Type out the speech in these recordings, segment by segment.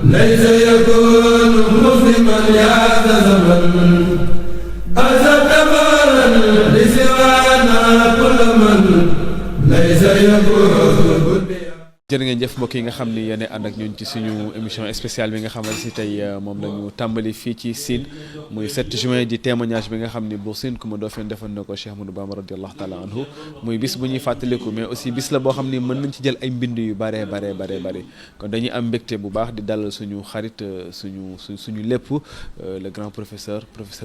ليس يكون مسلما يا ذا الزمن أزلت بارا لسوانا كل من ليس يكون. jërë ngeen jëf mbokk yi nga xam ni yéen ànd ak ñun ci suñu émission spéciale bi nga xamante si tey moom la ñu tàmbali fii ci Sine muy 7 juin di témoignage bi nga xam ni Buur Sine Coumba Ndoffène defoon na ko Cheikh Ahmadou Bamba radiyallahu taala anhu muy bis bu ñuy fàttaliku mais aussi bis la boo xam ni mën nañ ci jël ay mbind yu bare kon dañuy am mbégte bu baax di dalal suñu xarit suñu lépp le grand professeur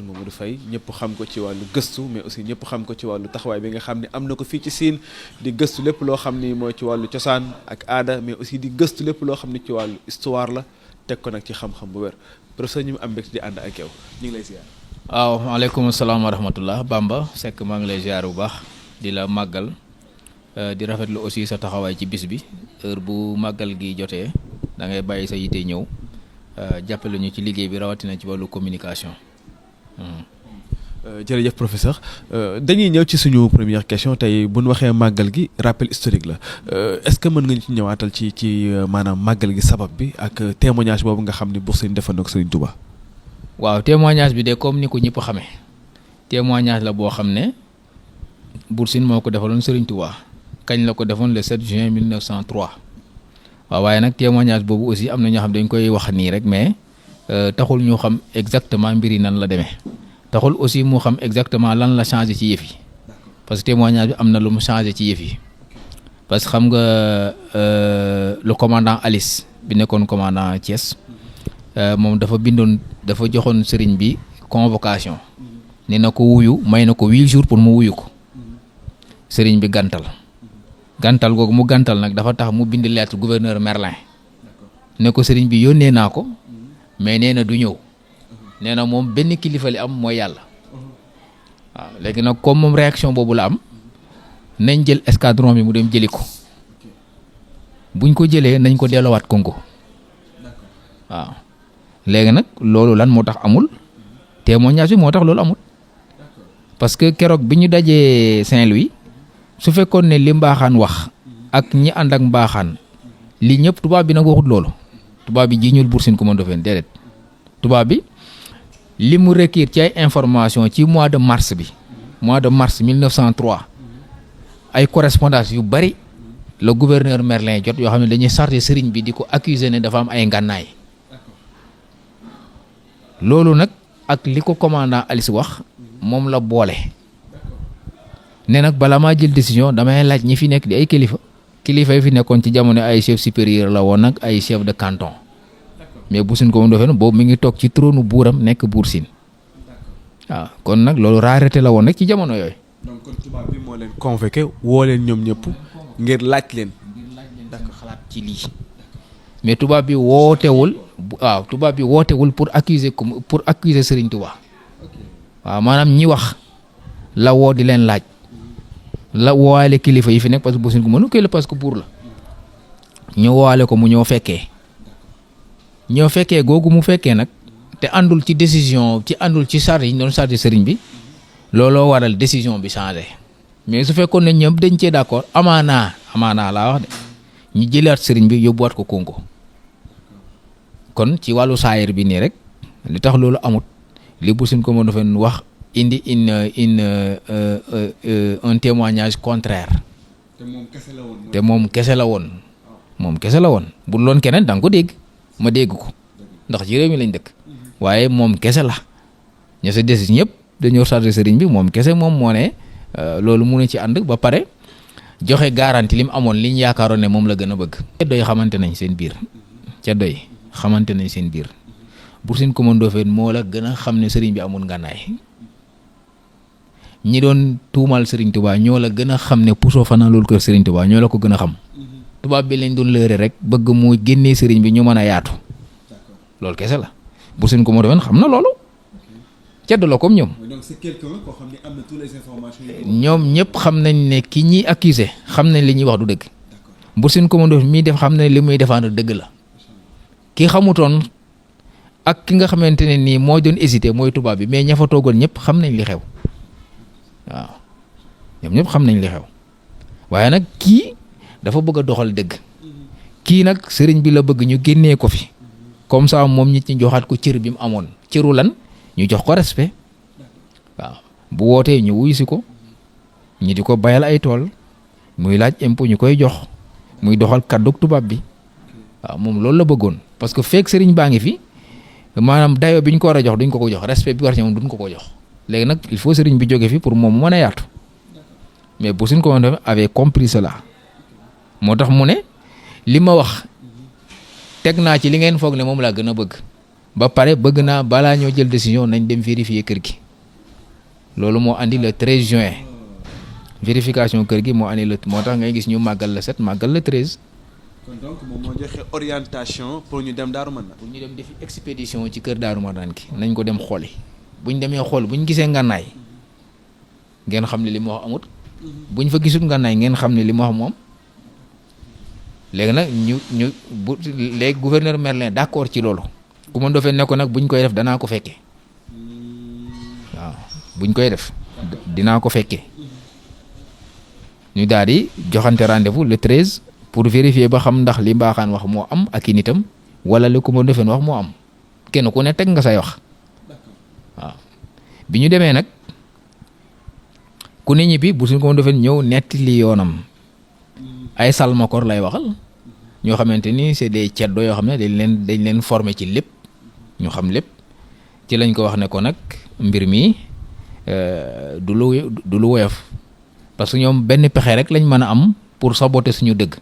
Mamadou Faye ñëpp xam ko ci wàllu gëstu mais aussi ñëpp xam ko ci wàllu taxawaay bi nga xam ni am na ko fii ci Sine di gëstu lépp loo xam ni mooy ci wàllu cosaan ak aada mais aussi di gëstu lépp loo xam ne ci wàllu histoire la teg ko nag ci xam-xam bu wér professeur ñu am mbégte di ànd ak yow ñu ngi lay ziar. waaw maaleykum salaam wa rahmatullah Bamba Seck maa ngi lay ziar bu baax di la màggal di rafetlu aussi sa taxawaay ci bis bi heure bu màggal gi jotee da ngay bàyyi sa yite ñëw jàppale ñu ci liggéey bi rawatina ci wàllu communication. jërëjëf professeur dañuy ñëw ci suñu première question tey bu ñu waxee màggal gi rappel historique la est-ce que mën nga ñu ci ñëwaatal ci maanaam màggal gi sabab bi ak témoignage boobu nga xam ni Buur Sine defoon na ko Serigne Touba. waaw témoignage bi de comme ni ko ñëpp xamee témoignage la boo xam ne Buur Sine moo ko defaloon Serigne Touba kañ la ko defoon le 7 juin 1903 waaw waaye nag témoignage boobu aussi am na ñoo xam dañ koy wax nii rek mais taxul ñu xam exactement mbir yi nan la demee. taxul aussi mu xam exactement lan la changé ci yëf yi parce que témoignage bi am na lu mu changé ci yëf yi parce que xam nga le commandant Alice bi nekkoon commandant Thiès moom dafa joxoon sëriñ bi convocation ni na ko wuyu may na ko 8 jours pour mu wuyu ko sëriñ bi gantal googu mu gantal nag dafa tax mu bind lettre gouverneur Merlin ne ko sëriñ bi yónnee naa ko mais nee na du ñëw. nee na moom benn kilifa li am mooy yàlla waaw léegi nag comme moom réaction boobu la am nañ jël escadron bi mu dem jëli ko buñ ko jëlee nañ ko delloowaat Congo waaw léegi nag loolu lan moo tax amul témoignage bi moo tax loolu amul parce que keroog bi ñu dajee Saint-Louis su fekkoon ne li mbaaxaan wax ak ñi ànd ak mbaaxaan li ñëpp tubaab bi nag waxut loolu tubaab bi jiiñul Buur Sine Coumba Ndoffène déedéet tubaab bi li mu requérir ci ay information ci mois de mars 1903 ay correspondance yu bari le gouverneur Merlin jot yoo xam ne dañuy chargé sëriñ bi di ko accuser ne dafa am ay ngànnaay loolu nag ak li ko commandant Alice wax moom la boole ne nag bala maa jël décision damay laaj ñi fi nekk di ay kilifa yi fi nekkoon ci jamono ay chef supérieur la woon nag ay chef de canton mais Buur Sine Coumba Ndoffène boobu mi ngi toog ci trône buuram nekk Buur Sine waaw kon nag loolu rareté la woon nag ci jamono yooyu. donc kon tubaab bi moo leen convoqué woo leen ñoom ñëpp ngir laaj leen. xalaat ci lii mais tubaab bi wootewul pour accuser Serigne Touba waaw maanaam ñi wax la woo di leen laaj la woowaale kilifa yi fi nekk parce que Buur Sine Coumba Ndoffène parce que buur la ñu woowaale ko mu ñëw fekkee googu mu fekkee nag te àndul ci décision àndul ci charge yi ñu doon chargé sëriñ bi looloo waral décision bi changé mais su fekkoon ne ñëpp dañ cee d'accord amaanaa laa wax de ñu jëlaat sëriñ bi yóbbuwaat ko Congo kon ci wàllu saayir bi nii rek li tax loolu amut li Buur Sine Coumba Ndoffène wax indi un témoignage contraire te moom kese la woon bu loon keneen da nga ko dégg ma dégg ko ndax ci réew mi lañ dëkk waaye moom kese la ña sa des ñëpp dañoo chargé sëriñ bi moom kese moom moo ne loolu mu ne ci ànd ba pare joxe garantie li mu amoon liñ yaakaaroon ne moom la gën a bëgg. ceddo yi xamante nañ seen biir Buur Sine Coumba Ndoffène moo la gën a xam ne sëriñ bi amul ngànnaay ñi doon tuumal sëriñ Touba ñoo la gën a xam ne puso fanaan loolu kër sëriñ Touba ñoo la ko gën a xam. tubaab bi lañ doon lëre rek bëgg mu génnee sëriñ bi ñu mën a yaatu loolu kese la Buur Sine Coumba Ndoffène xam na loolu ceddo la comme ñoom. donc c'est quelqu'un koo xam ne am na toutes les informations. ñoom ñëpp xam nañ ne ki ñuy accusé xam nañ li ñuy wax du dëgg Buur Sine Coumba Ndoffène mii def xam nañ li muy défendre dëgg la ki xamutoon ak ki nga xamante ne nii moo doon hésité mooy tubaab bi mais ña fa toogoon ñëpp xam nañ li xew waaw ñoom ñëpp xam nañ li xew waaye nag kii dafa bëgg a doxal dëgg kii nag sëriñ bi la bëgg ñu génnee ko fi comme ça moom nit ñi joxaat ko cër bi mu amoon cëru lan ñu jox ko respect waaw bu wootee ñu wuy si ko ñi di ko bayal ay tool muy laaj impôt ñu koy jox muy doxal kàddug tubaab bi waaw moom loolu la bëggoon parce que fekk sëriñ baa ngi fi maanaam dayo bi ñu ko war a jox duñ ko ko jox respect bi war ci moom duñ ko ko jox léegi nag il faut sëriñ bi jóge fi pour moom mu mën a yaatu mais bu suñ ko avait compris cela moo tax mu ne li ma wax teg naa ci li ngeen foog ne moom laa gën a bëgg ba pare bëgg naa balaa ñoo jël décision nañ dem vérifier kër gi loolu moo andi le 13 juin vérification kër gi moo andi moo tax ngay gis ñu màggal le 7 màggal le 13. kon donc moom moo joxe orientation pour ñu dem Daaru Marnaan. pour ñu dem defi expédition ci kër Daaru Marnaan gi nañ ko dem xooli buñ demee xool buñ gisee ngànnaay ngeen xam ne li mu wax amut buñ fa gisul ngànnaay ngeen xam ne li mu wax moom léegi nag ñu bu léegi gouverneur Merlin d'accord ci loolu ku ma dofee ne ko nag buñ koy def danaa ko fekkee waaw buñ koy def dinaa ko fekkee ñu daal di joxante rendez-vous le 13 pour vérifier ba xam ndax li mbaaxaan wax moo am ak i nitam wala li ku ma dofeen wax moo am kenn ku ne teg nga say wax waaw bi ñu demee nag ku ne ñibbi bu suñ ko ma dofeen ñëw netti li yoonam ay salmakor lay waxal ñoo xamante ni c'est des ceddo yoo xam ne dañ leen former ci lépp ñu xam lépp ci lañ ko wax ne ko nag mbir mi du lu woyof parce que ñoom benn pexe rek lañ mën a am pour saboter suñu dëgg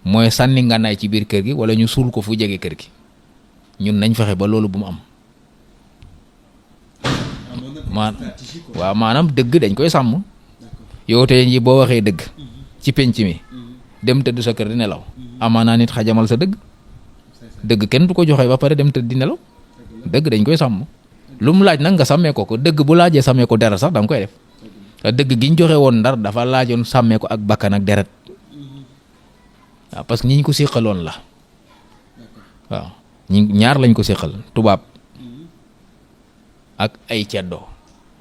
mooy sànni ngànnaay ci biir kër gi wala ñu suul ko fu jege kër gi ñun nañ fexe ba loolu bu mu am waaw maanaam dëgg dañ koy sàmm yow tey jii boo waxee dëgg ci penc mi dem tëdd sa kër di nelaw amaanaa nit xajamal sa dëgg kenn du ko joxe ba pare dem tëdd di nelaw dëgg dañ koy sàmm lu mu laaj nag nga sàmmee ko dëgg bu laajee sàmmee ko deret sax da nga koy def dëgg gi ñu joxe woon Ndar dafa laajoon sàmmee ko ak bakkan ak deret waaw parce que ñi ñu ko séqaloon la waaw ñaar lañ ko séqal tubaab ak ay ceddo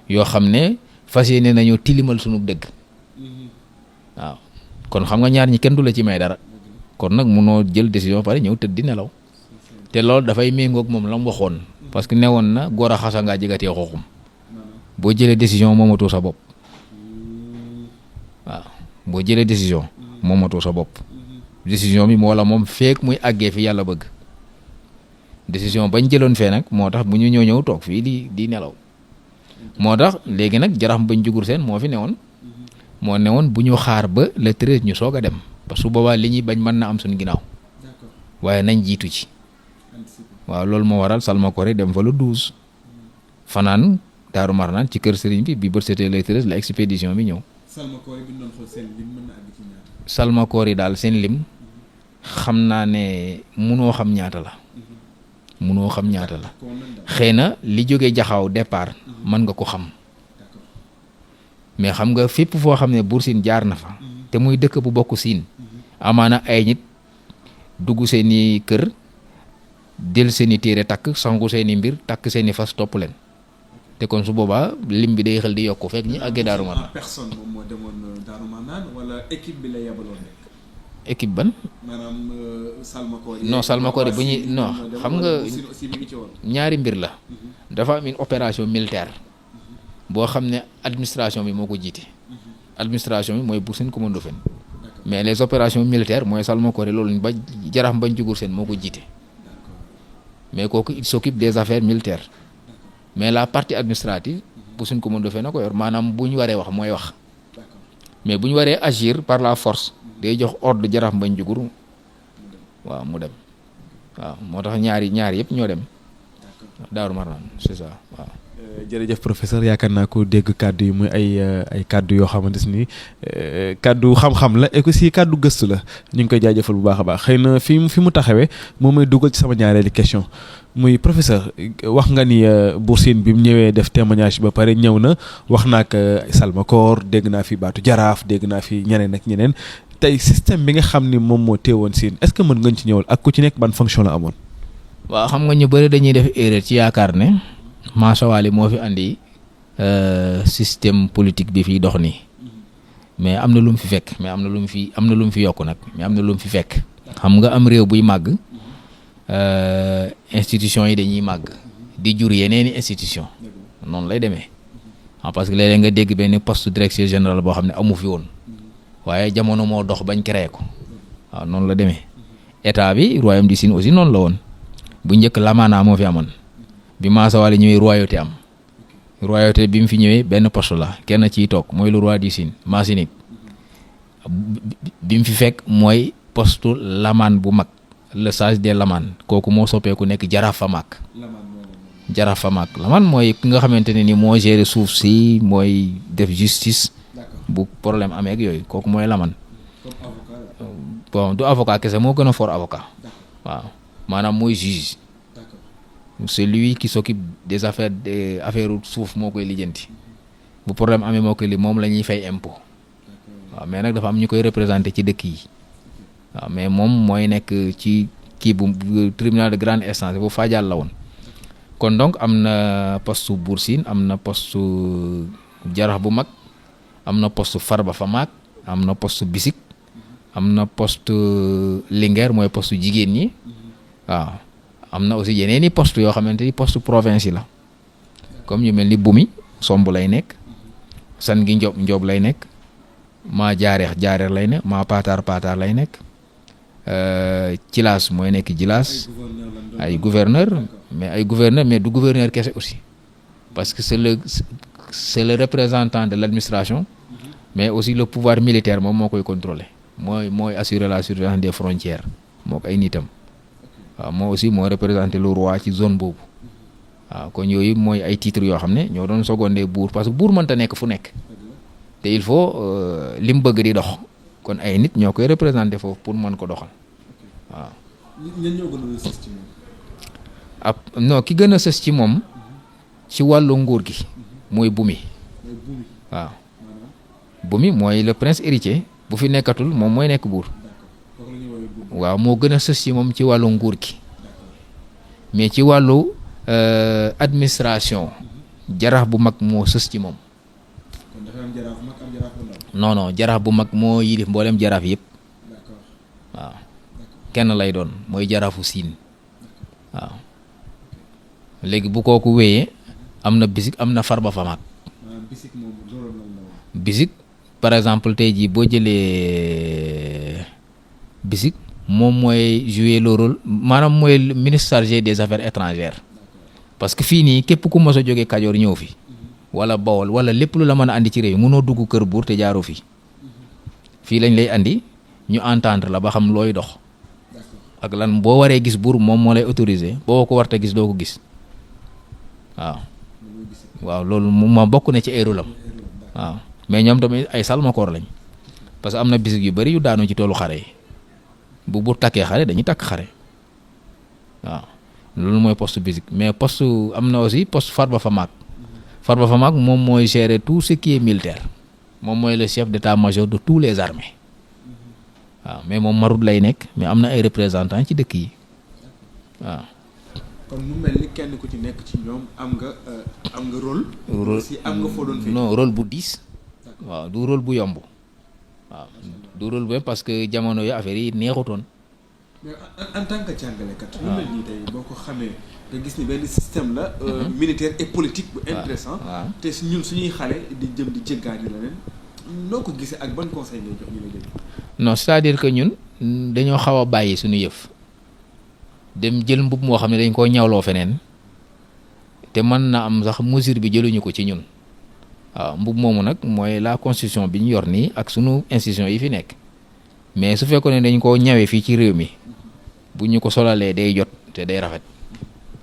yoo xam ne fas yéene nañoo tilimal sunu dëgg waaw kon xam nga ñaar ñi kenn du la ci may dara kon nag munoo jël décision pare ñëw tëdd di nelaw te loolu dafay méngoog moom la mu waxoon parce que newoon na góor a xasa ngaa jigatee xooxum boo jëlee décision moomatoo sa bopp waaw boo jëlee décision moomatoo sa bopp décision bi moo la moom feek muy àggee fi yàlla bëgg décision bañ jëloon fee nag moo tax bu ñu ñëw toog fii di nelaw moo tax léegi nag jarax bañ jugur seen moo fi newoon moo newoon bu ñu xaar ba le 13 ñu soog a dem parce que su boobaa li ñuy bañ mën na am suñu ginnaaw waaye nañ jiitu ci waaw loolu moo waral Salmakore dem fa le 12 fanaan Daaru Marnaan ci kër sëriñ bi bët setee le 13 la expédition bi ñëw. Salmakore yi daal seen lim xam naa ne munoo xam ñaata la xëy na li jógee jaxaaw départ mën nga ko xam mais xam nga fépp foo xam ne Buur Siin jaar na fa te muy dëkk bu bokk siin amaana ay nit dugg seeni kër del seeni téere takk sangu seeni mbir takk seeni fas topp leen te kon su boobaa lim bi day xel di yokku fekk ñi àggee Daaru Marnaan. personne moom moo demoon Daaru Marnaan wala équipe bi la yebaloon rek. équipe ban. maanaam Salmakore. non Salmakore bu ñuy non xam nga ñaari mbir la. dafa am une opération militaire. boo xam ne administration bi moo ko jiite. administration bi mooy Buur Siin Kumba Ndofféne mais les opérations militaires mooy Salmakore loolu ba jarax bañ jugur seen moo ko jiite. mais kooku il s'occupe des affaires militaires. mais la partie administrative Buur Siin Kumba Ndofféne na ko yor maanaam bu ñu waree wax mooy wax. mais bu ñu waree agir par la force day jox ordre jarax bañ jugur waaw mu dem waaw moo tax ñaari yëpp ñoo dem Daaru Marnaan c'est ça waaw. jërëjëf professeur yaakaar naa ko dégg kàddu yi muy ay kàddu yoo xamante ni kàddu xam-xam la et aussi kàddu gëstu la ñu ngi koy jaajëfal bu baax a baax xëy na fi mu taxawee moom mooy dugal ci sama ñaareelu question muy professeur wax nga ni Buur Siin bi mu ñëwee def témoignage ba pare ñëw na wax naa ak Salmakore dégg naa fi baatu jaraaf dégg naa fi ñeneen ak ñeneen tey système bi nga xam ni moom moo teewoon Siin est-ce que mën nga ci ñëwal ak ku ci nekk ban fonction la amoon. waaw xam nga ñu bëri dañuy def erreur ci yaakaar ne. Maasawaali moo fi andi système politique bi fiy dox nii mais am na lu mu fi fekk mais am na lu mu fi yokk nag mais am na lu mu fi fekk. xam nga am réew buy màgg institution yi dañuy màgg di jur yeneeni institution noonu lay demee parce que léeg-léeg nga dégg benn poste direction générale boo xam ne amu fi woon waaye jamono moo dox bañ créé ko waaw noonu la demee état bi royaume du Sine aussi noonu la woon bu njëkk lamaana moo fi amoon bi Mansa Wali ñëwee royauté am royauté bi mu fi ñëwee benn poste la kenn ciy toog mooy le roi du Sine Masinick bi mu fi fekk mooy poste lamaan bu mag le sage des lamaan kooku moo soppeeku nekk jaraaf fa mag jaraaf fa mag lamaan mooy ki nga xamante ne ni moo gérer suuf si mooy def justice bu problème amee ak yooyu kooku mooy lamaan bon du avocat kese moo gën a fort avocat waaw maanaam mooy juge c'est lui qui s'occupe des affaires suuf moo koy lijjanti bu problème amee moo koy li moom la ñuy fay impôt waaw mais nag dafa am ñu koy représenté ci dëkk yi waaw mais moom mooy nekk ci kii bu tribunal de grande instance bu Fadial la woon kon donc am na poste Bour Sine am na poste Jaraaf bu mag am na poste Farba Famaak am na poste Bisik am na poste Linguère mooy poste jigéen ñi waaw am na aussi yeneen i poste yoo xamante ni poste province yi la comme ñu mel ni Bumi Somb lay nekk San gi Njoob lay nekk maa jaareex lay nekk maa paataar lay nekk Cilaas mooy nekk Jilaas ay gouverneur mais du gouverneur kese aussi parce que c'est le représentant de l'administration mais aussi le pouvoir militaire moom moo koy contrôler mooy assurer la surveillance des frontières moo ko ay nitam waaw moo aussi moo représenté le roi ci zone boobu waaw kon yooyu mooy ay titres yoo xam ne ñoo doon secondé buur parce que buur mënta nekk fu nekk te il faut li mu bëgg di dox kon ay nit ñoo koy représenté foofu pour mën ko doxal waaw. ñan ñoo gën a sës ci moom. non ki gën a sës ci moom ci wàllu nguur gi mooy Bumi waaw Bumi mooy le prince héritier bu fi nekkatul moom mooy nekk buur waaw moo gën a sës ci moom ci wàllu nguur gi mais ci wàllu administration jaraaf bu mag moo sës ci moom. non jaraaf bu mag moo yilif mboolem jaraaf yëpp waaw kenn lay doon mooy jaraafu Siin waaw léegi bu kooku wéyee am na Bisik am na Farba Famaak Bisik par exemple tey jii boo jëlee Bisik moom mooy jouer le rôle maanaam mooy ministre chargé des affaires étrangères parce que fii nii képp ku mos a jógee Kajoor ñëw fi wala Bawol wala lépp lu la mën a andi ci réew mënoo dugg kër buur te jaaroo fii lañ lay andi ñu entendre la ba xam looy dox ak lan boo waree gis buur moom moo lay autoriser boo ko warta gis doo ko gis waaw loolu moom bokk na ci ay rôle am waaw mais ñoom tamit ay salmakoor lañ parce que am na Bisik yu bari yu daanu ci toolu xare yi bu buur takkee xare dañuy takk xare waaw loolu mooy poste Bisik mais poste am na aussi poste Farba Famaak moom mooy gérer tout ce qui est militaire moom mooy le chef d'état-major de tous les armées waaw mais moom Marud lay nekk mais am na ay représentants ci dëkk yi waaw. kon mu mel ni kenn ku ci nekk ci ñoom am nga rôle. aussi am nga foo doon fi. non rôle bu diis. waaw du rôle bu yomb waaw du rôle bu yomb parce que jamono yu affaire yi neexutoon. mais en tant que jàngalekat. lu mel nii tey boo ko xamee nga gis ni benn système la. militaire et politique bu intéressant te ñun suñuy xale di jëm di jëggaani la leen noo ko gisee ak ban conseil ngay jox ñu la jël. non c'est-à-dire que ñun dañoo xaw a bàyyi suñu yëf dem jël mbub moo xam ne dañ koo ñawloo feneen te mën na am sax mesure bi jëluñu ko ci ñun waaw mbub moomu nag mooy la constitution bi ñu yor nii ak sunu institution yi fi nekk mais su fekkoon ne dañ koo ñawee fii ci réew mi bu ñu ko solalee day jot te day rafet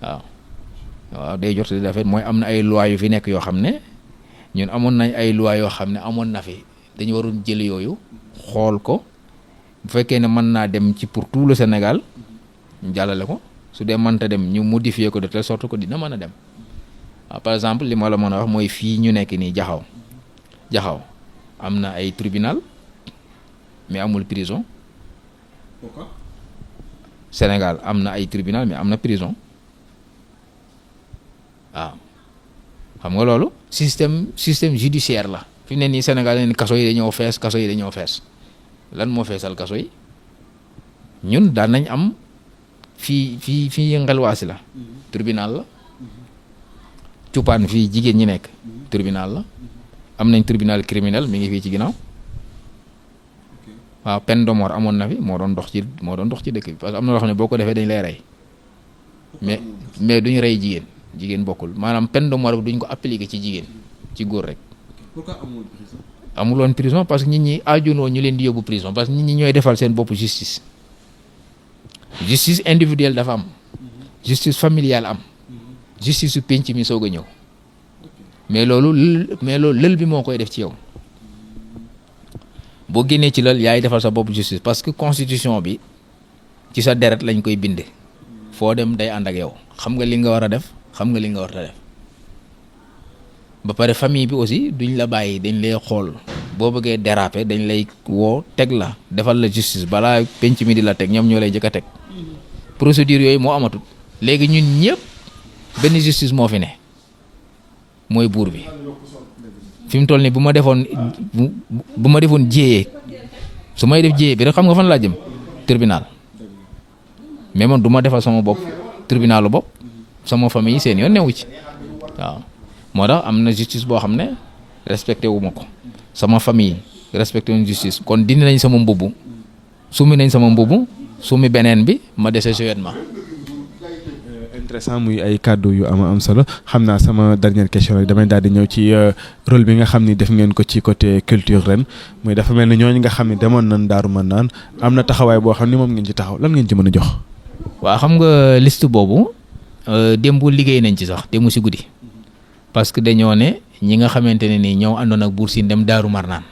waaw day jot te day rafet mooy am na ay loi yu fi nekk yoo xam ne ñun amoon nañ ay loi yoo xam ne amoon na fi dañu waroon jël yooyu xool ko bu fekkee ne mën naa dem ci pour tout le Sénégal ñu jàllale ko su dee mënta dem ñu modifier ko de telle sorte que dina mën a dem waaw par exemple li ma la mën a wax mooy fii ñu nekk nii jaxaw am na ay tribunal mais amul prison. Pourquoi? Sénégal am na ay tribunal mais am na prison waaw xam nga loolu système judiciaire la fi mu ne nii Sénégal ne kaso yi dañoo fees lan moo feesal kaso yi ñun daan nañ am fii Ngelwaasi la tribunal la Cupaan fii jigéen ñi nekk tribunal la am nañ tribunal criminel mi ngi fii ci ginnaaw waaw peine de mort amoon na fi moo doon dox ci dëkk bi parce que am na loo xam ne boo ko defee dañ lay rey mais duñ rey jigéen bokkul maanaam peine de mort bi duñ ko appliquer ci jigéen ci góor rek. pourquoi amul prison. amuloon prison parce que nit ñi aajunoo ñu leen di yóbbu prison parce que nit ñi ñooy defal seen bopp justice individuelle dafa am justice familiale am justice su penc mi soog a ñëw mais loolu lël bi moo koy def ci yow boo génnee ci lël yaay defal sa bopp justice parce que constitution bi ci sa deret lañ koy bind foo dem day ànd ak yow xam nga li nga war a def xam nga li nga war a def ba pare famille bi aussi duñ la bàyyi dañ lay xool boo bëggee déraper dañ lay woo teg la defal la justice balaa penc mi di la teg ñoom ñoo lay jëkk a teg procédure yooyu moo amatul léegi ñun ñëpp benn justice moo fi ne mooy buur bi fi mu toll nii bu ma defoon jéyee su may def jéyee bi rek xam nga fan laa jëm tribunal mais man du ma defal sama bopp tribunalu bopp sama famille seen yoon newu ci waaw moo tax am na justice boo xam ne respecté wu ma ko sama famille respecté wuñ justice kon dindi nañ sama mbubu sumi nañ sama mbubu sumi beneen bi ma dese suwetma intéressant muy ay kàddu yu am solo xam naa sama dernière question rek damay daal di ñëw ci rôle bi nga xam ni def ngeen ko ci côté culture ren muy dafa mel ni ñooñu nga xam ne demoon nañ Daaru Marnaan am na taxawaay boo xam ni moom ngeen ci taxaw lan ngeen ci mën a jox. waaw xam nga liste boobu démb liggéey nañ ci sax démb si guddi parce que dañoo ne ñi nga xamante ne nii ñoo àndoon ak Buur Sine dem Daaru Marnaan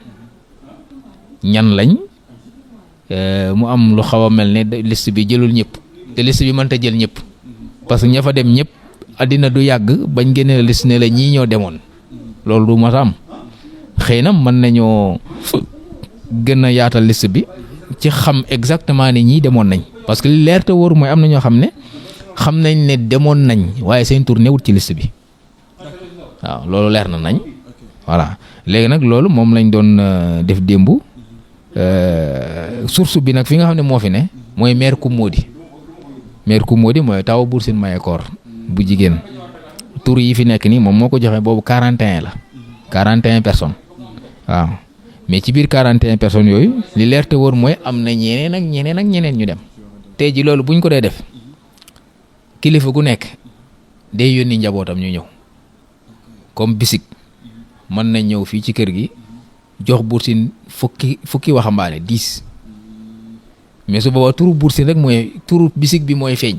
ñan lañ mu am lu xaw a mel ne liste bi jëlul ñëpp te liste bi mënta jël ñëpp. parce que ña fa dem ñëpp àddina du yàgg bañ génne la liste ne la ñii ñoo demoon loolu du mos a am xëy na mën nañoo gën a yaatal liste bi ci xam exactement ne ñii demoon nañ parce que li leer te wóor mooy am na ñoo xam nañ ne demoon nañ waaye seen tur newut ci liste bi waaw loolu leer na nañ voilà léegi nag loolu moom lañ doon def démb source bi nag fi nga xam ne moo fi ne mooy maire Koumodi mooy taw Buur Sine Mayakor bu jigéen tur yi fi nekk nii moom moo ko joxe boobu 41 la 41 personnes waaw mais ci biir 41 personnes yooyu li leer te wóor mooy am na ñeneen ñu dem tey ji loolu buñ ko dee def kilifa gu nekk day yónni njabootam ñu ñëw comme bisik mën na ñëw fii ci kër gi jox Buur Sine fukki waxambaane 10. mais su boobaa turu Buur Sine rek mooy turu bisik bi mooy feeñ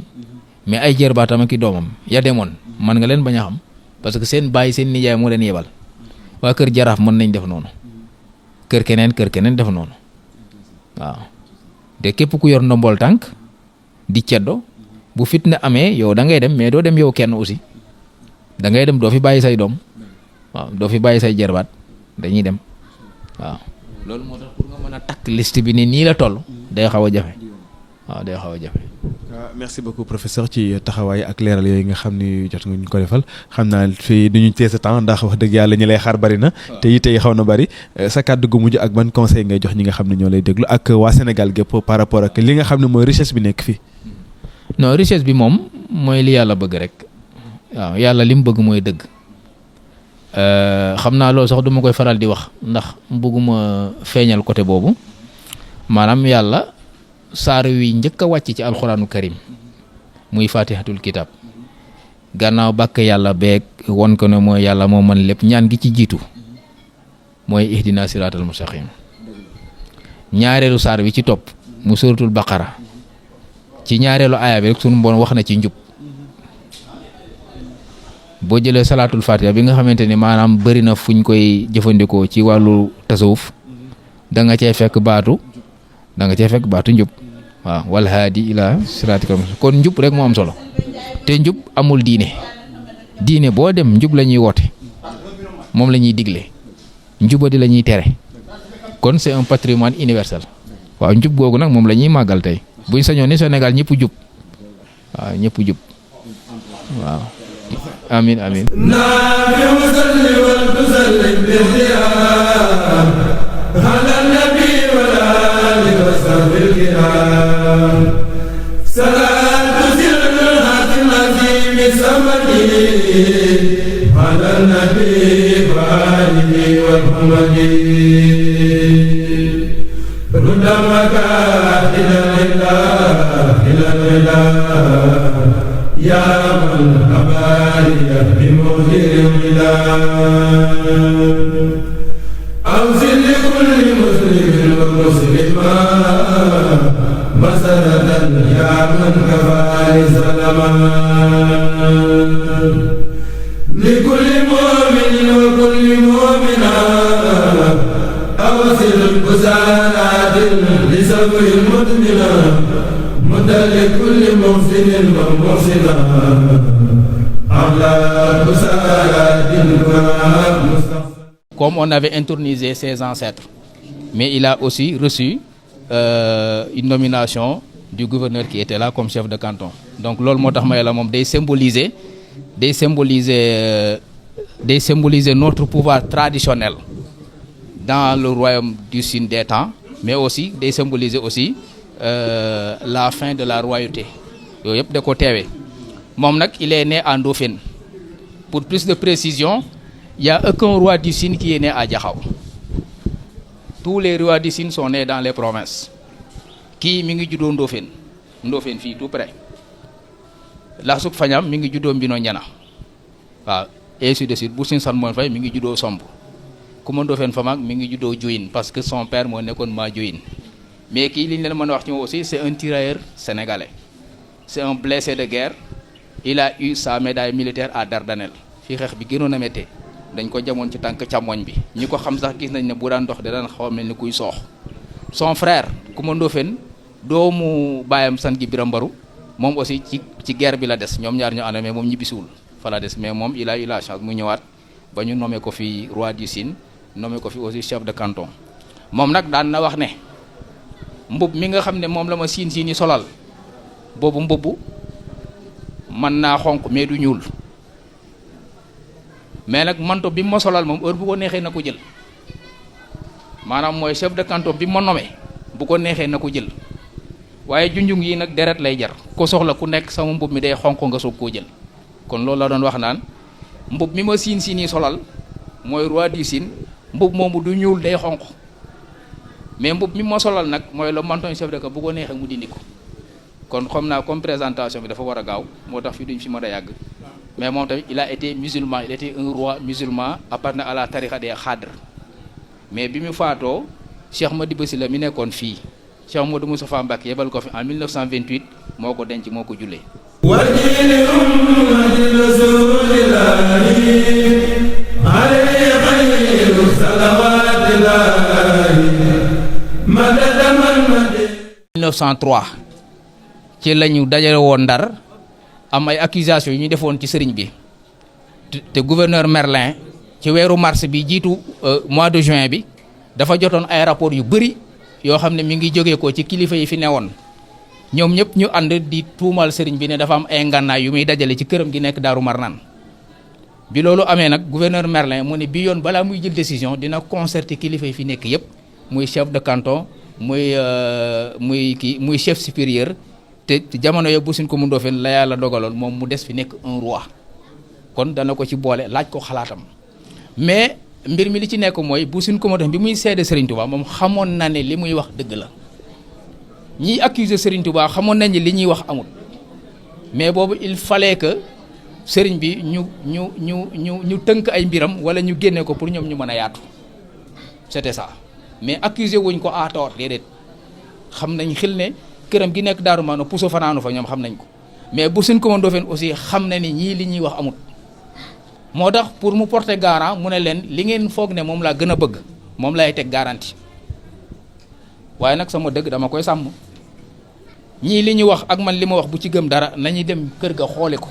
mais ay jarbaatam ak i doomam ya demoon man nga leen bañ a xam parce que seen baay seen nijaay moo leen yebal waa kër jaraaf mën nañ def noonu kër keneen def noonu waaw te képp ku yor ndombool tànk di ceddo bu fitna amee yow da ngay dem mais doo dem yow kenn aussi da ngay dem doo fi bàyyi say doom waaw doo fi bàyyi say jarbaat dañuy dem waaw loolu moo tax pour nga mën a takk liste bi ni nii la toll day xaw a jafe waaw day xaw a jafe. merci beaucoup professeur ci taxawaay ak leeral yooyu nga xam ni jot nga ñu ko defal xam naa fii du ñu tee sa temps ndax wax dëgg yàlla ñi lay xaar bari na te yi tey xaw na bari sa kàddu gu mujj ak ban conseil ngay jox ñi nga xam ne ñoo lay déglu ak waa Sénégal gépp par rapport ak li nga xam ne mooy richesse bi nekk fii. non richesse bi moom mooy li yàlla bëgg rek waaw yàlla li mu bëgg mooy dëgg. xam naa loolu sax duma koy faral di wax ndax bëgguma feeñal côté boobu maanaam yàlla saar wi njëkk a wàcc ci alxuraanu karim muy fatihatul kitab gannaaw bàkk yàlla beeg won ko ne mooy yàlla moo mën lépp ñaan gi ci jiitu mooy ihdina siratal mustaqim ñaareelu saar wi ci topp mu suratul baqara ci ñaareelu aaya bi rek sunu mboon wax na ci njub boo jëlee salaatul fatiha bi nga xamante ni maanaam bëri na fuñ koy jëfandikoo ci wàllu tasawuf da nga cee fekk baatu njub waaw wal haadi ila siraatikal mustaqim kon njub rek moo am solo te njub amul diine boo dem njub la ñuy woote moom la ñuy digle njubadi la ñuy tere kon c'est un patrimoine universel waaw njub googu nag moom la ñuy màggal tey buñ sañoon ni Sénégal ñëpp jub waaw ñëpp jub waaw amin والحمد رد مكائد الإله إلى الإله يا من أباري بمغفر الإله أوصل لكل مسلم ومسلمة مسألة يا من كفاني سلما لكل مؤمن وكل مؤمنة أوصل بسالات لسبع المدمنة مدى لكل محسن ومحسنة على بسالات Comme on avait intronisé ses ancêtres, mais il a aussi reçu une nomination du gouverneur qui était là comme chef de canton. Donc loolu moo tax may la moom day symboliser notre pouvoir traditionnel dans le royaume du Sine des temps, mais aussi day symboliser aussi la fin de la royauté. Yooyu yëpp da ko teewee moom nag il est né à Ndofène. Pour plus de précision, il y a aucun roi du Sine qui est né à Diakhao. Tous les rois du Sine sont nés dans les provinces. Kii mi ngi juddoo Ndofène fii tout près. Lassuk Fagnam mi ngi juddoo Mbino Ñana waaw ainsi de suite. Bu Sine San Moon Fay mi ngi juddoo Somb. Kuma Ndofène Famak mi ngi juddoo Diohine parce que son père moo nekkoon maa Diohine. Mais kii li ñu leen mën a wax ci moom aussi c'est un tirailleur sénégalais. C'est un blessé de guerre. Il a eu sa médaille militaire à Dardanelles. Fii xeex bi gënoon a méttee dañ ko jamoon ci tànk càmmoñ bi ñi ko xam sax gis nañ ne bu daan dox da daan xaw a mel ni kuy soox. Son frère Kuma Ndofène doomu baayam san gi Biram Mbaru moom aussi ci guerre bi la des ñoom ñaar ñu ànd mais moom ñibbisiwul fa la des mais moom il a eu la chance mu ñëwaat ba ñu nommé ko fi roi du Sine nommé ko fi aussi chef de canton. Moom nag daan na wax ne mbub mi nga xam ne moom la ma siin yi solal boobu mbubb mën naa xonq mais du ñuul. Mais nag manto bi ma solal moom heure bu ko neexee na ko jël maanaam mooy chef de canton bi ma nommé bu ko neexee na ko jël waaye junjung yi nag deret lay jar ko soxla ku nekk sama mbub mi day xonq nga soog koo jël. Kon loolu la doon wax naan mbub mi ma siin yi solal mooy roi du Sine mbub moomu du ñuul day xonq mais mbub mi ma solal nag mooy le manton chef de canton bu ko neexee mu dindi ko. Kon xam naa comme présentation bi dafa war a gaaw moo tax fi duñ fi mën a yàgg. Mais moom tamit il a été musulman, il était un roi musulman appartenant à la tariqa des Khadr. Mais bi mu faatoo Cheikh Madiba Sylla mi nekkoon fii Cheikh Modou Moustapha Mbacké yebal ko fi en 1928 moo ko denc moo ko jullee. En 1903 ci lañu dajale woon Ndar. Am ay accusations yu ñu defoon ci sëriñ bi te gouverneur Merlin ci weeru mars bi jiitu mois de juin bi dafa jotoon ay rapport yu bëri yoo xam ne mi ngi jógee ko ci kilifa yi fi newoon ñoom ñëpp ñu ànd di tuumal sëriñ bi ne dafa am ay ngànnaay yu muy dajale ci këram gi nekk Daaru Marnaan. Bi loolu amee nag gouverneur Merlin mu ne bi yoon balaa muy jël décision dina concerter kilifa yi fi nekk yëpp muy chef de canton muy chef supérieur. te jamono yooyu bu Sine Coumba Ndoffène la yàlla dogaloon moom mu des fi nekk un roi kon dana ko ci boole laaj ko xalaatam mais mbir mi li ci nekk mooy bu Sine Coumba Ndoffène bi muy seede Serigne Touba moom xamoon na ne li muy wax dëgg la ñiy accuser Serigne Touba xamoon nañ ne li ñuy wax amul mais boobu il fallait que Serigne bi ñu tënk ay mbiram wala ñu génne ko pour ñoom ñu mën a yaatu c'était ça mais accuser wuñ ko à tort déedéet xam nañ xil ne. Këram gi nekk Daaru Maano puso fanaanu fa ñoom xam nañ ko mais bu Sine Coumba Ndoffène aussi xam na ni ñii li ñuy wax amut moo tax pour mu porter garant mu ne leen li ngeen foog ne moom laa gën a bëgg moom lay teg garantie waaye nag sama dëgg dama koy sàmm ñii li ñu wax ak man li ma wax bu ci gëm dara nañuy dem kër ga xoole ko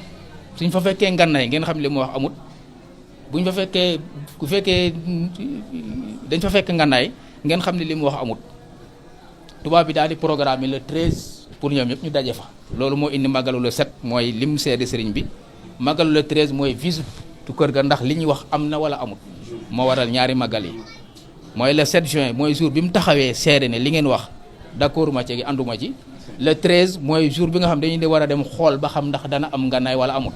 suñ fa fekkee ngànnaay ngeen xam li ma wax amut buñ fa fekkee ku fekkee dañ fa fekk ngànnaay ngeen xam ne li mu wax amut. Tubaab bi daal di programme le 13 pour ñoom ñëpp ñu daje fa loolu moo indi màggalu le 7 mooy lim seede sëriñ bi màggalu le 13 mooy visite tu kër ga ndax li ñuy wax am na wala amut moo waral ñaari màggal yi mooy le 7 juin mooy jour bi mu taxawee seede ne li ngeen wax d'accord ma ci gi ànduma ci le 13 mooy jour bi nga xam dañuy war a dem xool ba xam ndax dana am ngànnaay wala amut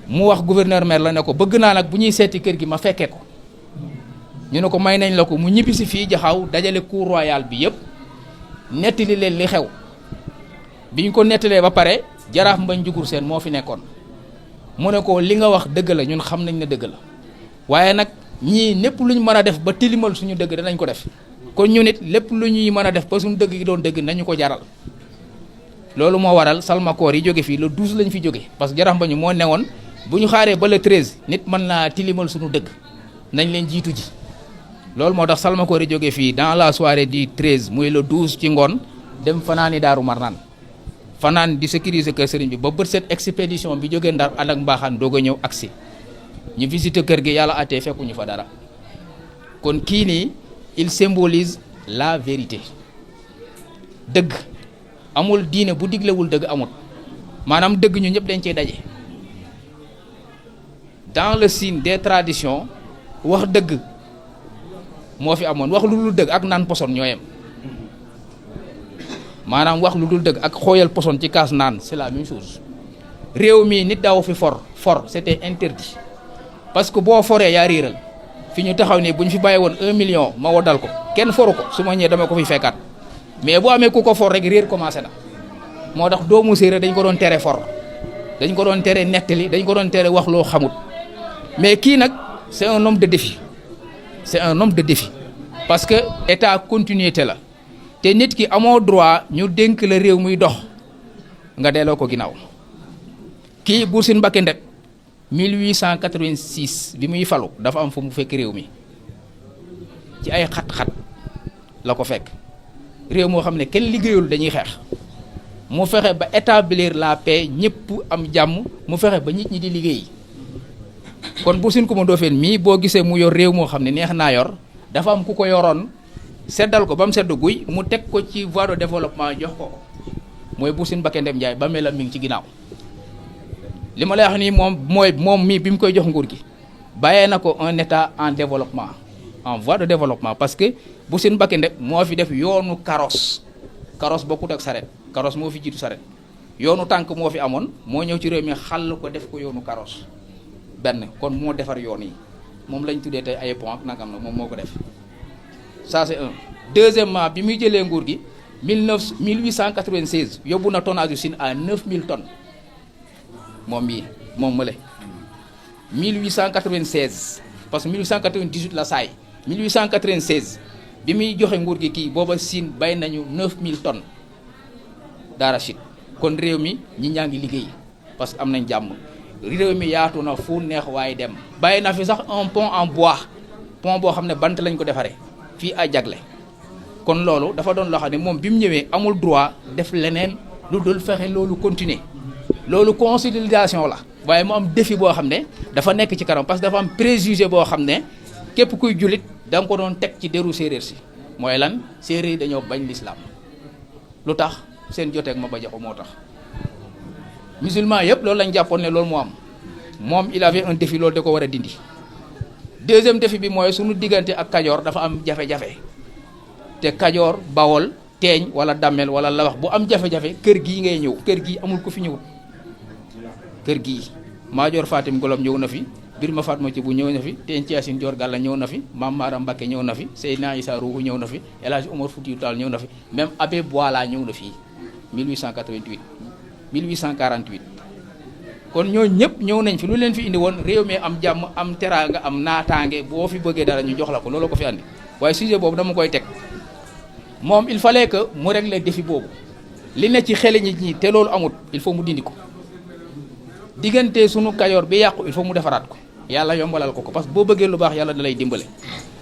mu wax gouverneur maire la ne ko bëgg naa nag bu ñuy seeti kër gi ma fekkee ko ñu ne ko may nañ la ko mu ñibbi si fii Jaxaaw dajale cour royale bi yëpp nettali leen li xew bi ñu ko nettalee ba pare jaraaf Mbañ Jugur Seen moo fi nekkoon mu ne ko li nga wax dëgg la ñun xam nañ ne dëgg la waaye nag ñii lépp lu ñu mën a def ba tilimal suñu dëgg danañ ko def kon ñu nit lépp lu ñuy mën a def ba suñu dëgg gi doon dëgg nañu ko jaral loolu moo waral salmakoor yi jóge fii le 12 lañ fi jóge parce que jaraaf Mbañ moo newoon bu ñu xaaree ba le 13 nit mën naa tilimal suñu dëgg nañ leen jiitu ji loolu moo tax salmakoor yi jóge fii dans la soirée du 13 muy le 12 ci ngoon dem fanaani Daaru Marnaan fanaan di sécuriser kër sëriñ bi ba bët set expédition bi jógee Ndar ànd ak mbaaxaan doog a ñëw agsi ñu visiter kër gi yàlla attee fekkuñu fa dara kon kii nii il symbolise la vérité dëgg amul diine bu diglewul dëgg amut maanaam dëgg ñu ñëpp dañ cey daje dans le signe des traditions wax dëgg moo fi amoon wax lu dul dëgg ak naan poson ñoo yem maanaam wax lu dul dëgg ak xooyal poson ci kaas naan c'est la même chose réew mii nit daaw fi for c'était interdit parce que boo foree yaa réeral fi ñu taxaw ne bu ñu fi bàyyi woon 1 million ma woddal ko kenn foru ko su ma ñëwee dama ko fi fekkaat mais boo amee ku ko for rek réer commencé na moo tax doomu séeréer dañ ko doon tere for dañ ko doon tere nettali dañ ko doon tere wax loo xamut mais kii nag c'est un homme de défi c'est un homme de défi parce que état continuité la te nit ki amoo droit ñu dénk la réew muy dox nga delloo ko ginnaaw kii Buur Sine Mbacké Ndep 1886 bi muy falu dafa am fu mu fekk réew mi ci ay xat-xat la ko fekk réew moo xam ne kenn liggéeyul dañuy xeex mu fexe ba établir la paix ñëpp am jàmm mu fexe ba nit ñi di liggéey kon Buur Sine Coumba Ndoffène mii boo gisee mu yor réew moo xam ne neex naa yor dafa am ku ko yoroon seddal ko ba mu sedd guy mu teg ko ci voie de développement jox ko mooy Buur Sine Mbacké Ndem Njaay ba melam mi ngi ci ginnaaw li ma lay wax nii moom mii bi mu koy jox nguur gi bàyyee na ko un état en développement en voie de développement parce que Buur Sine Mbacké Ndem moo fi def yoonu carrosse bokkut ak saret carrosse moo fi jiitu saret yoonu tànk moo fi amoon moo ñëw ci réew mi xàll ko def ko yoonu carrosse benn kon moo defar yoon yi moom lañ tuddee tey ay pont ak nangam na moom moo ko def ça c'est un deuxièmement bi muy jëlee nguur gi 1896 yóbbu na tonnage du Sine à 9000 tonnes moom mii moom mële 1896 parce que 1898 la saay 1896 bi muy joxe nguur gi kii booba Sine bay nañu 9000 tonnes d'arachide kon réew mi ñi ñaa ngi liggéey parce que am nañ jàmm réew mi yaatu na fu neex waaye dem bàyyi na fi sax un pont en bois pont boo xam ne bant lañ ko defaree fii ay jagle kon loolu dafa doon loo xam ne moom bi mu ñëwee amul droit def leneen lu dul fexe loolu continuer loolu consolidation la waaye mu am défi boo xam ne dafa nekk ci kanam parce que dafa am préjugé boo xam ne képp kuy jullit da nga ko doon teg ci deru séeréer si mooy lan séeréer yi dañoo bañ l'islam lu tax seen joteeg ma ba jaxu moo tax musulman yëpp loolu lañ jàppoon ne loolu moo am moom il avait un défi loolu da ko war a dindi deuxième défi bi mooy suñu diggante ak Kajoor dafa am jafe-jafe te Kajoor Bawol Teeñ wala Damel wala Lawax bu am jafe-jafe kër gii ngay ñëw kër gii amul ko fi ñëwut kër gii Maajoor Fatim Golom ñëw na fi Birma Fatma ci bu ñëw na fi Teeñ Ciyaasin Joor Gàlla ñëw na fi Maam Maaram Mbakke ñëw na fi Seydina Issa Rouhou ñëw na fi El Hadj Omar Foutiyou Tall ñëw na fi même Abbé Boila ñëw na fii 1888 1848 kon ñooñu ñëpp ñëw nañ fi lu leen fi indi woon réew mi am jàmm am teraanga am naataange boo fi bëggee dara ñu jox la ko loolu ko fi andi waaye sujet boobu dama koy teg moom il fallait que mu régler défi boobu li ne ci xel nit ñi te loolu amut il faut mu dindi ko diggante sunu Kajoor bi yàqu il faut mu defaraat ko yàlla yombalal ko parce que boo bëggee lu baax yàlla da lay dimbale.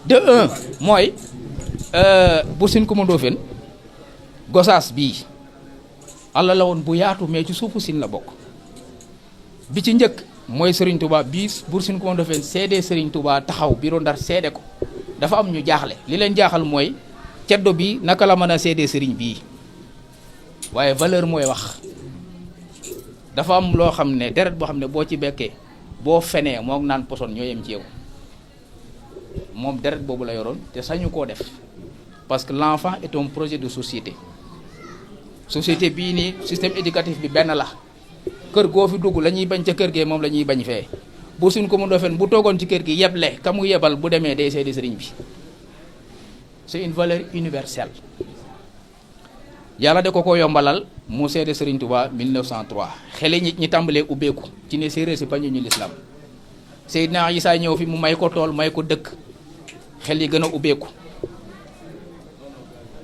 de un mooy Buur Sine Coumba Ndoffène Gosaas bii àll la woon bu yaatu mais ci suufu Sine la bokk. bi ci njëkk mooy Serigne Touba bii Buur Sine Coumba Ndoffène seede Serigne Touba taxaw biro Ndar seede ko dafa am ñu jaaxle li leen jaaxal mooy ceddo bi naka la mën a seede Serigne bii waaye valeur mooy wax dafa am loo xam ne deret boo xam ne boo ci bekkee boo fenee moo naan poson ñoo yem ci yow moom deret boobu la yoroon te sañu koo def parce que l'enfant est un projet de société bii nii système éducatif bi benn la kër goo fi dugg la ñuy bañ ca kër gee moom la ñuy bañ fee Buur Sine Coumba Ndoffène bu toogoon ci kër gi yeble ka mu yebal bu demee day seede sëriñ bi. C'est une valeur universelle. yàlla da ko yombalal mu seede Serigne Touba 1903 xele ñi tàmbalee ubbeeku ci ne séeréer si bañu ñu l'islam Seydina Issa ñëw fi mu may ko tool may ko dëkk xel yi gën a ubbeeku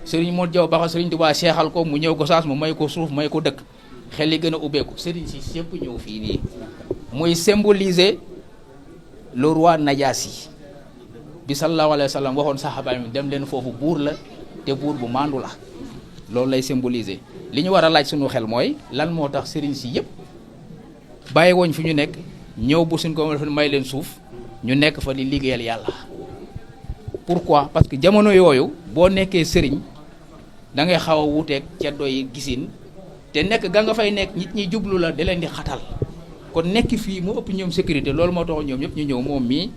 Serigne Modou Diaw Baxa Serigne Touba seexal ko mu ñëw Gosaas mu may ko suuf may ko dëkk xel yi gën a ubbeeku Serigne si yëpp ñëw fii nii muy symboliser le roi Najaasi bi sallallahu alayhi wa sallam waxoon saxaaba mi dem leen foofu buur la te buur bu maandu la loolu lay symboliser li ñu war a laaj suñu xel mooy lan moo tax sëriñ si yëpp bàyyi woñ fi ñu nekk ñëw Buur Sine Coumba Ndoffène may leen suuf ñu nekk fa di liggéeyal yàlla. Pourquoi? Parce que jamono yooyu boo nekkee sëriñ da ngay xaw a wuuteeg ceddo yi gisin te nekk ga nga fay nekk nit ñi jublu la da leen di xatal kon nekk fii mu ëpp ñoom sécurité loolu moo tax ñoom ñëpp ñu ñëw moom mii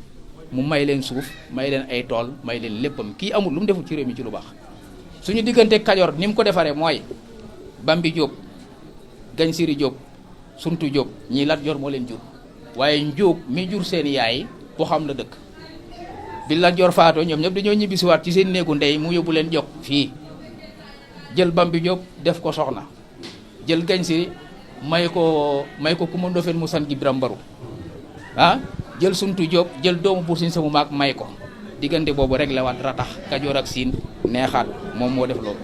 mu may leen suuf may leen ay tool may leen léppam kii amul lu mu deful ci réew mi ci lu baax. suñu diggante Kajoor ni mu ko defaree mooy Bambi Diop Gañ Siri Diop Suntu Diop ñii Lat Joor moo leen jur waaye Njóob mi jur seen yaay boo xam la dëkk bi Lat Joor faatoo ñoom ñëpp dañoo ñibbisiwaat ci seen néegu ndey mu yóbbu leen jox fii jël Bambi Diop def ko soxna jël Gañ Siri may ko Coumba Ndoffène mu san gi Biram Mbaru jël Suntu Diop jël doomu Buur Sine sama maag may ko diggante boobu rek la waat ratax Kajoor ak Siin neexaat moom moo def loolu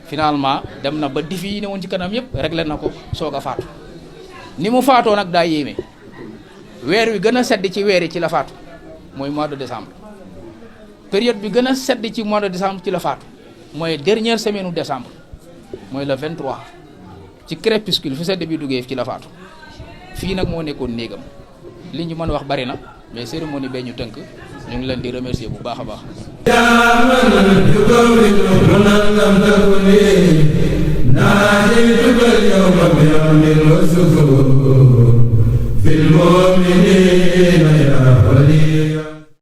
finalement dem na ba difi yi ne woon ci kanam yëpp réglé na ko soog a faatu ni mu faatoo nag daa yéeme weer wi gën a sedd ci weer yi ci la faatu mooy mois de décembre période bi gën a sedd ci mois de décembre ci la faatu mooy dernière semaine u décembre mooy le 23 ci crépuscule fu sedd bi duggee ci la faatu fii nag moo nekkoon néegam li ñu mën a wax bari na mais cérémonie bee ñu tënk ñu ngi leen di remercier bu baax a baax.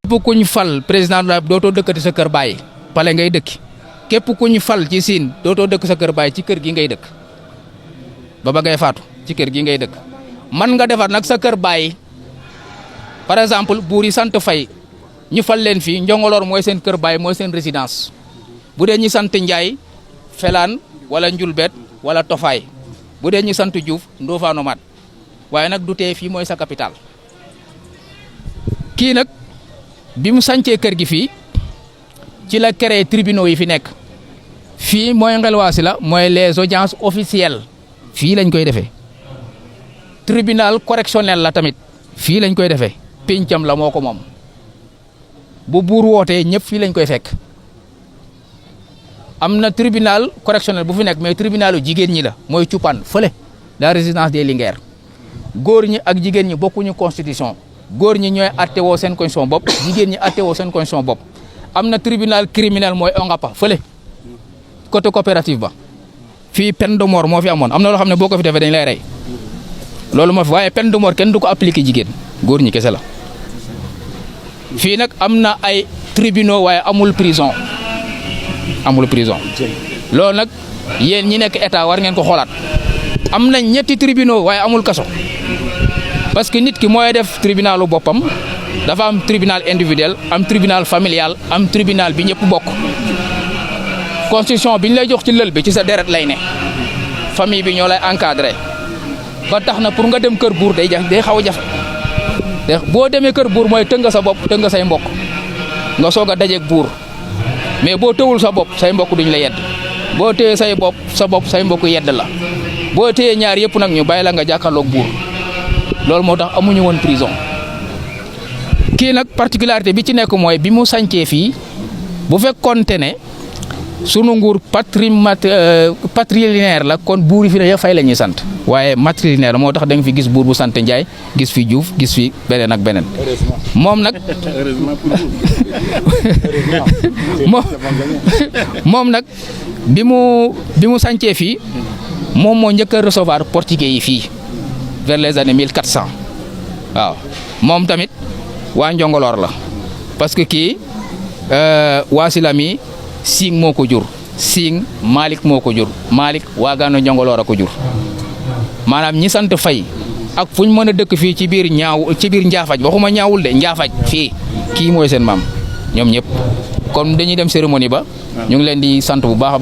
képp ku ñu fal président de la dootoo dëkkati sa kër baay pale ngay dëkki képp ku ñu fal ci Siin dootoo dëkk sa kër baay ci kër gi ngay dëkk ba ngay faatu ci kër gi ngay dëkk man nga defar nag sa kër baay par exemple buur yi sant Fay ñu fal leen fii Njongoloor mooy seen kër baay mooy seen résidence bu dee ñi sant Njaay Felaan wala Njulbet wala Tofaay bu dee ñi sant Diouf Ndofane Mat waaye nag du tee fii mooy sa capital kii nag bi mu sancee kër gi fii ci la créé tribunaux yi fi nekk fii mooy Ngelwaasi la mooy les audiences officielles fii lañ koy defee tribunal correctionnel la tamit fii lañ koy defee péncam la moo ko moom bu buur wootee ñëpp fii lañ koy fekk am na tribunal correctionnel bu fi nekk mais tribunalu jigéen ñi la mooy Cuppaan fële la résidence des Linguères góor ñi ak jigéen ñi bokkuñu constitution góor ñi ñooy attewoo seen constitution bopp jigéen ñi attewoo seen constitution bopp am na tribunal criminel mooy Ongapa fële côté coopérative ba fii peine de mort moo fi amoon am na loo xam ne boo ko fi defee dañ lay rey loolu moo fi waaye peine de mort kenn du ko appliqué jigéen góor ñi kese la fii nag am na ay tribunaux waaye amul prison loolu nag yéen ñi nekk état war ngeen ko xoolaat am na ñetti tribunaux waaye amul kaso parce que nit ki mooy def tribunalu boppam dafa am tribunal individuel am tribunal familial am tribunal bi ñëpp bokk constitution bi ñu lay jox ci lël bi ci sa deret lay ne famille bi ñoo lay encadré ba tax na pour nga dem kër buur day xaw a jafe boo demee kër buur mooy tënga sa bopp tënga say mbokk nga soog a dajeeg buur mais boo tëwul sa bopp say mbokk duñ la yedd boo téyee say bopp sa bopp say mbokk yedd la boo téyee ñaar yëpp nag ñu bàyyi la nga jàkkaarloog buur loolu moo tax amuñu woon prison kii nag particularité bi ci nekk mooy bi mu sancee fii bu fekkoonte ne sunu nguur patrilinéaire la kon buur yi fi ne ya fay la ñuy sant waaye matrilinéaire moo tax da nga fi gis buur bu sant Njaay gis fi Juuf gis fi beneen ak beneen moom nag moom nag bi mu sancee fii moom moo njëkk a recevoir portugais yi fii vers les années 1400 waaw moom tamit waa Njongoloor la parce que kii Waasilami Sing moo ko jur Sing Malick moo ko jur Malick Waagaano Njongoloor a ko jur maanaam ñi sant Fay ak fu ñu mën a dëkk fii ci biir Njaafaj waxuma ñaawul de Njaafaj fii kii mooy seen maam ñoom ñëpp kon dañuy dem cérémonie ba ñu ngi leen di sant bu baax